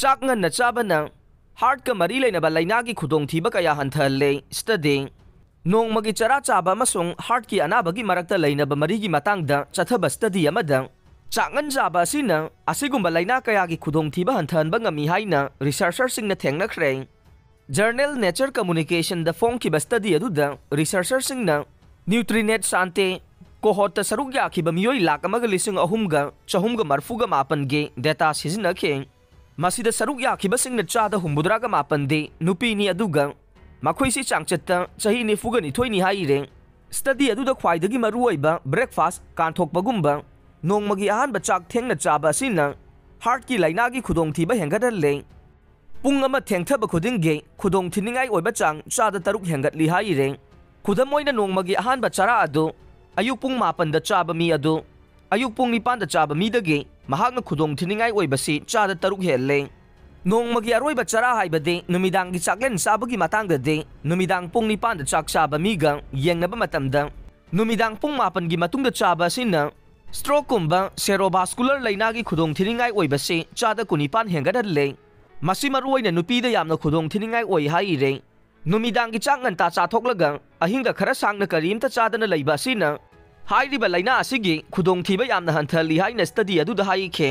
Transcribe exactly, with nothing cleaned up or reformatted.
ꯆꯥꯛ ꯉꯟꯅ ꯆꯥꯕꯅ ꯍꯥꯔꯠꯀ ꯃꯔꯤ ꯂꯩꯅꯕ ꯂꯥꯏꯅꯥꯒꯤ ꯈꯨꯗꯣꯡꯊꯤꯕ ꯀꯌꯥ ꯍꯟꯊꯍꯜꯂꯦ꯫ ꯁ꯭ꯇꯗꯤ꯫ ꯅꯣꯡꯃꯒꯤ ꯆꯔꯥ ꯆꯥꯕ ꯑꯃꯁꯨꯡ ꯍꯥꯔꯠꯀꯤ ꯑꯅꯥꯕꯒꯤ ꯃꯔꯛꯇ ꯂꯩꯅꯕ ꯃꯔꯤꯒꯤ ꯃꯇꯥꯡꯗ ꯆꯠꯊꯕ ꯁ꯭ꯇꯗꯤ ꯑꯃꯗ, ꯆꯥꯛꯉꯟ ꯆꯥꯕ ꯑꯁꯤꯅ ꯑꯁꯤꯒꯨꯝꯕ ꯂꯥꯏꯅꯥ ꯀꯌꯥꯒꯤ ꯈꯨꯗꯣꯡꯊꯤꯕ ꯍꯟꯊꯍꯟꯕ ꯉꯝꯃꯤ ꯍꯥꯏꯅ ꯔꯤꯁꯔꯆꯔꯁꯤꯡꯅ ꯊꯦꯡꯅꯈ꯭ꯔꯦ꯫ ꯖꯔꯅꯦꯜ ꯅꯦꯆꯔ ꯀꯝꯃ꯭ꯌꯨꯅꯤꯀꯦꯁꯟꯗ ꯐꯣꯡꯈꯤꯕ ꯁ꯭ꯇꯗꯤ ꯑꯗꯨꯗ ꯔꯤꯁꯔꯆꯔꯁꯤꯡꯅ ꯅ꯭ꯌꯨꯇ꯭ꯔꯤꯅꯦꯠ ꯁꯥꯟꯇꯦ ꯀꯣꯍꯣꯔꯠꯇ ꯁꯔꯨꯛ ꯌꯥꯈꯤꯕ ꯃꯤꯑꯣꯏ ꯂꯥꯈ ꯑꯃꯒ ꯂꯤꯁꯤꯡ ꯑꯍꯨꯝꯒ ꯆꯍꯨꯝꯒ ꯃꯔꯐꯨꯒ ꯃꯥꯄꯟꯒꯤ ꯗꯦꯇꯥ ꯁꯤꯖꯤꯟꯅꯈꯤ꯫ ꯃꯁꯤꯗ ꯁꯔꯨꯛ ꯌꯥꯈꯤꯕꯁꯤꯡꯅ ꯆꯥꯗ ꯍꯨꯝꯐꯨꯇꯔꯥꯒ ꯃꯥꯄꯟꯗꯤ ꯅꯨꯄꯤꯅꯤ, ꯑꯗꯨꯒ ꯃꯈꯣꯏꯁꯤ ꯆꯥꯡꯆꯠꯇ ꯆꯍꯤ ꯅꯤꯐꯨꯒ ꯅꯤꯊꯣꯏꯅꯤ ꯍꯥꯏꯔꯦ꯫ ꯁ꯭ꯇꯗꯤ ꯑꯗꯨꯗ ꯈ꯭ꯋꯥꯏꯗꯒꯤ ꯃꯔꯨꯑꯣꯏꯕ ꯕ꯭ꯔꯦꯛꯐꯥꯁ, ꯀꯥꯟꯊꯣꯛꯄꯒꯨꯝꯕ ꯅꯣꯡꯃꯒꯤ ꯑꯍꯥꯟꯕ ꯆꯥꯛ ꯊꯦꯡꯅ ꯆꯥꯕ ꯑꯁꯤꯅ ꯍꯥꯔꯠꯀꯤ ꯂꯥꯏꯅꯥꯒꯤ ꯈꯨꯗꯣꯡꯊꯤꯕ ꯍꯦꯟꯒꯠꯍꯜꯂꯦ꯫ ꯄꯨꯡ ꯑꯃ ꯊꯦꯡꯊꯕ ꯈꯨꯗꯤꯡꯒꯤ ꯈꯨꯗꯣꯡꯊꯤꯅꯤꯡꯉꯥꯏ ꯑꯣꯏꯕ ꯆꯥꯡ ꯆꯥꯗ ꯇꯔꯨꯛ ꯍꯦꯟꯒꯠꯂꯤ ꯍꯥꯏꯔꯦ꯫ ꯈꯨꯗꯝ ꯑꯣꯏꯅ, ꯅꯣꯡꯃꯒꯤ ꯑꯍꯥꯟꯕ ꯆꯔꯥ ꯑꯗꯨ ꯑꯌꯨꯛ ꯄꯨꯡ ꯃꯥꯄꯟꯗ ꯆꯥꯕ ꯃꯤ ꯑꯗꯨ ꯑꯌꯨꯛ ꯄꯨꯡ ꯅꯤꯄꯥꯟꯗ ꯆꯥꯕ ꯃꯤꯗꯒꯤ ꯃꯍꯥꯛꯅ ꯈꯨꯗꯣꯡꯊꯤꯅꯤꯡꯉꯥꯏ ꯑꯣꯏꯕꯁꯤ ꯆꯥꯗ ꯇꯔꯨꯛ ꯍꯦꯜꯂꯦ꯫ ꯅꯣꯡꯃꯒꯤ ꯑꯔꯣꯏꯕ ꯆꯔꯥ ꯍꯥꯏꯕꯗꯤ ꯅꯨꯃꯤꯗꯥꯡꯒꯤ ꯆꯥꯛꯂꯦꯟ ꯆꯥꯕꯒꯤ ꯃꯇꯥꯡꯗꯗꯤ, ꯅꯨꯃꯤꯗꯥꯡ ꯄꯨꯡ ꯅꯤꯄꯥꯟꯗ ꯆꯥꯛ ꯆꯥꯕ ꯃꯤꯒ ꯌꯦꯡꯅꯕ ꯃꯇꯝꯗ, ꯅꯨꯃꯤꯗꯥꯡ ꯄꯨꯡ ꯃꯥꯄꯟꯒꯤ ꯃꯇꯨꯡꯗ ꯆꯥꯕ ꯑꯁꯤꯅ ꯁ꯭ꯇ꯭ꯔꯣꯛꯀꯨꯝꯕ ꯁꯦꯔꯣꯚꯥꯁꯀꯨꯂꯔ ꯂꯥꯏꯅꯥꯒꯤ ꯈꯨꯗꯣꯡꯊꯤꯅꯤꯡꯉꯥꯏ ꯑꯣꯏꯕꯁꯤ ꯆꯥꯗ ꯀꯨꯟꯅꯤꯄꯥꯟ ꯍꯦꯟꯒꯠꯍꯜꯂꯦ꯫ ꯃꯁꯤ ꯃꯔꯨꯑꯣꯏꯅ ꯅꯨꯄꯤꯗ ꯌꯥꯝꯅ ꯈꯨꯗꯣꯡꯊꯤꯅꯤꯡꯉꯥꯏ ꯑꯣꯏ ꯍꯥꯏꯔꯦ꯫ ꯅꯨꯃꯤꯗꯥꯡꯒꯤ ꯆꯥꯛ ꯉꯟꯇꯥ ꯆꯥꯊꯣꯛꯂꯒ ꯑꯍꯤꯡꯗ ꯈꯔ ꯁꯥꯡꯅ ꯀꯔꯤꯝꯇ ꯆꯥꯗꯅ ꯂꯩꯕ ꯑꯁꯤꯅ ꯍꯥꯏꯔꯤꯕ ꯂꯥꯏꯅꯥ ꯑꯁꯤꯒꯤ ꯈꯨꯗꯣꯡꯊꯤꯕ ꯌꯥꯝꯅ ꯍꯟꯊꯍꯜꯂꯤ ꯍꯥꯏꯅ ꯁ꯭ꯇꯗꯤ ꯑꯗꯨꯗ ꯍꯥꯏꯈꯤ꯫